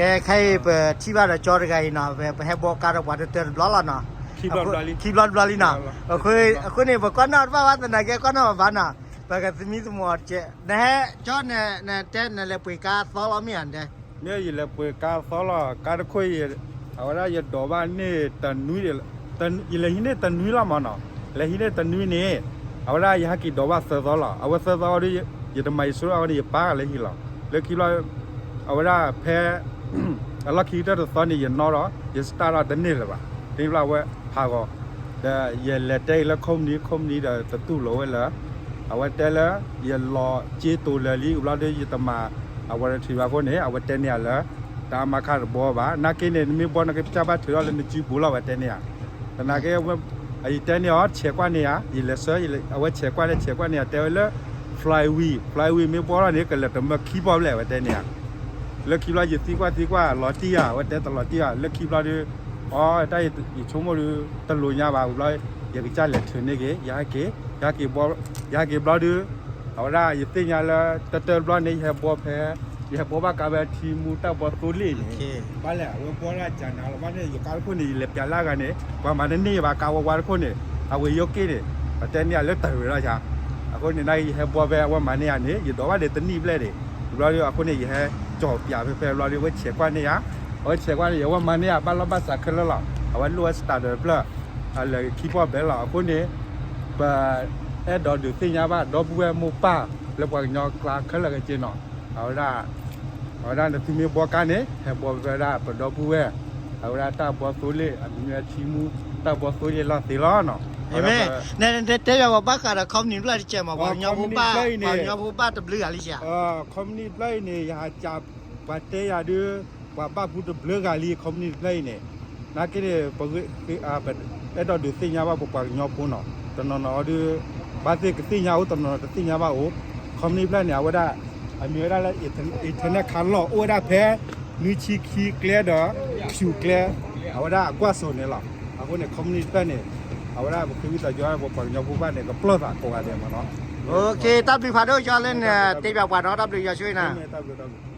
ကဲ ခဲအံၤပထံၣ်ဘၣ်ဒီးကၠီတဂၤအံၤနီၤ, ပဟဲဘှီကါဒီးပှၤတတၢတဘျီလီၤနီၤ, ခံဘျီတဘျီလံနီၤ, အဃိန့ၣ် ပကွၢ်နီၣ်တဘၣ်ဘၣ်သနာ်က့ ကွၢ်နီၣ်ဘၣ်နီၤ, ပကသမံသမိးတကဲး, နဟဲကၠီ နတဲနလဲၤပှ့ၤကါသီလီၤမ့ၢ်ဧါ, နတဲ မ့ၢ်ယလဲၤပှ့ၤကါသီလီၤ, ကါတခိၣ်အံၤ အဝဲဒၣ်ယဒိးဘၣ်န့ၢ်တနွံ, ယလဲၤဟံးန့ၢ်တနွံလီၤမးနီၤ, လဲၤဟံးန့ၢ်တနွံန့ၣ် အဝဲဒၣ်ယဟဲက့ၤဒိးဘၣ်သၢသီလီၤ, အဝဲသၢသီအံၤဒီး ယတမၤယဆိအဝဲန့ၣ် ယပၢ်လၢဟံၣ်လီၤ, လၢခံဘျီ အဝဲဒၣ်ဖဲ အလီၢ်ခံကတၢၢ်တသီန့ၣ် ယနီၣ်ဒီး ယစတၢ်ထီၣ်တန့ၢ်လၢၤဘၣ်, တန့ၢ်ဘၣ်အဝဲဟးဂီၤ, ဒီးယလဲၤတဲအံၤလၢ company, company ဒီးသတူၢ်လိာ်ဝဲလၢ အဝဲတဲလၢ ယလီၤစ့တိၤလၢာ်လံ ဘျီဒီး ယတမၤအဝဲတထံၣ်ဘၣ်အဃိန့ၣ် အဝဲတဲန့ၢ်ယၤလၢ တၢ်မၤခါတဘှီဘၣ်, နာ်က့န့ၣ် နမ့ၢ်ဘှီနကစၢ်ဘၣ်ထုးထီၣ်လၢနစုပူၤလီၤ အဝဲတဲန့ၢ်ယၤ, သနာ်က့ ယတဲန့ၢ်အီၤ ဆဲးကွၢ်န့ၢ်ယၤ, ယလဲၤဆၢ အဝဲဆဲးကွၢ်န့ၢ် ဆဲးကွၢ်န့ၢ်ယၤ တဲဝဲလၢ flywheel, flywheel မ့ၢ်ဘှီထီၣ်န့ၣ် ကလဲၤတမၢခံပီၢ်ဘျဲၣ် အဝဲတဲန့ၢ်ယၤ, လၢခံဘျီ ယသံကွၢ်သံကွၢ် လီၤတံၢ်ဧါ, အဝဲတဲတလီၤတံၢ်ဧါ, လၢခံဘျီဒီး အီ တၢ်ယဆိကမိၣ်ဒီး တလိၣ်ညါဘၣ်, ဘျီ ယကစၢ်လဲၤထုးန့ၢ်က့ၤ ယဟဲက့ၤ, ယဟဲက့ၤဘှီ, ယဟဲက့ၤဘျီဒီး အဝဲဒၣ်ယသ့ၣ်ညါလၢ တၢတၢတဘျီန့ၣ် ယဟဲဘှီဖဲ, ယဟဲဘှီဘၣ်ကါဖဲထံမူတၢ်ဘှီသိလ့ၣ်န့ၣ်, ဘၣ်လဲၣ် အဝဲဘှီဒၣ်ကၠးနၤလီၤ, ဘၣ်န့ၣ် ယကါတခိၣ်န့ၣ် ယလဲၤပျးလၢအဂၤန့ၣ် ပှၤမၤတန့ၢ်ဘၣ် ကါဝဲဝါတခိၣ်န့ၣ်, အဝဲယိက့ၣ်န့ၣ် ပတဲန့ၢ်ယၤလၢတၢ်ဝဲလီၤယၤ, အဃိန့ၣ် နာ်က့ ယဟဲဘှီဖဲအဝဲမၤန့ၢ်ယၤန့ၣ် ယဒိးဘၣ်ဒံးတနံၣ်ဘျဲၣ်ဒံး, ဘျီဒီး အဃိန့ၣ် ယဟဲကၠီၤပျးဖဲဖဲဘျီဒီး အဝဲဆဲးကွၢ်န့ၢ်ယၤ, အဝဲဆဲးကွၢ်န့ၢ်ယၤ အဝဲမၤန့ၢ်ယၤဘၣ်လီၢ်ဘၣ်စးခဲလၢာ်လီၤ, အဝဲလိၣ်ဝဲ starter တဖျၢၣ် အလဲၤခံပီၢ်ဘဲလီၤ, အဃိန့ၣ် ပအဲၣ်ဒိးဒုးသ့ၣ်ညါဘၣ် ဒီပုၢ်ဝဲၢ်မိၢ်ပၢ် လၢပှၤကညီကျါခဲလၢာ်ခဲဆ့နီၤ, အဝဲဒၣ် အဝဲဒၣ်နသုမ့ၢ်ဘှီကါန့ၣ် ဟဲဘှီဖဲဒၣ်ပဒီပုၢ်ဝဲၢ်, အဝဲဒၣ်တၢ်ဘှီသိလ့ၣ် အမံၤမ့ၢ်ထံမူ တၢ်ဘှီသိလ့ၣ်လီၤသ့လီၤနီၤ, နတဲယၤပှၤဘၣ်ဃးဒီး company တဖျၢၣ်တကဲးမး ပှၤကညီဖိဘၣ်, ပှၤကညီဖိဘၣ်တဘျုးဂၤလံဧါ, company တဖျၢၣ်အံၤန့ၣ် ယဟးကး ပှၤတဲယၤဒုး ပှၤဘၣ်ဖှူတဘျုးဂၤလံ company တဖျၢၣ်အံၤန့ၣ်, နာ်က့န့ၣ် ပအဲၣ်ဒိးဒုးသ့ၣ်ညါဘၣ်ပပှၤကညီဖိနီၤ, တနီၤနီၤအီၤဒုး ဘၣ်သ့ၣ်ကသ့ၣ်ညါအိၣ် တနီၤနီၤတသ့ၣ်ညါဘၣ်အိၣ်, company တဖျၢၣ်န့ၣ် အဝဲဒၣ် အမံၤဝဲဒၣ်လၢ internet ခးလီၢ် အိၣ်ဝဲဒၣ်ဖဲ နွံဆံခံကျဲဒီး ဆူၣ်ကျဲ, အဝဲဒၣ်အကွၢ်စိၤန့ၣ်လီၤ, အဃိန့ၣ် company တဖျၢၣ်န့ၣ် အဝဲဒၣ်ပဃ့ဝံသးစူၤ ပပှၤကညီဖိဘၣ်န့ၣ် ကပျၢ်သးကိးဂၤဒဲးမးနီၤ, တၢ်ဘျုးဖးဒိၣ်ကၠီလၢနတဲဘၣ်ပှၤနီၤ, တၢ်ဘျုးယွၤဆိၣ်ဂ့ၤနၤ, တၢ်ဘျုးတၢ်ဘျုး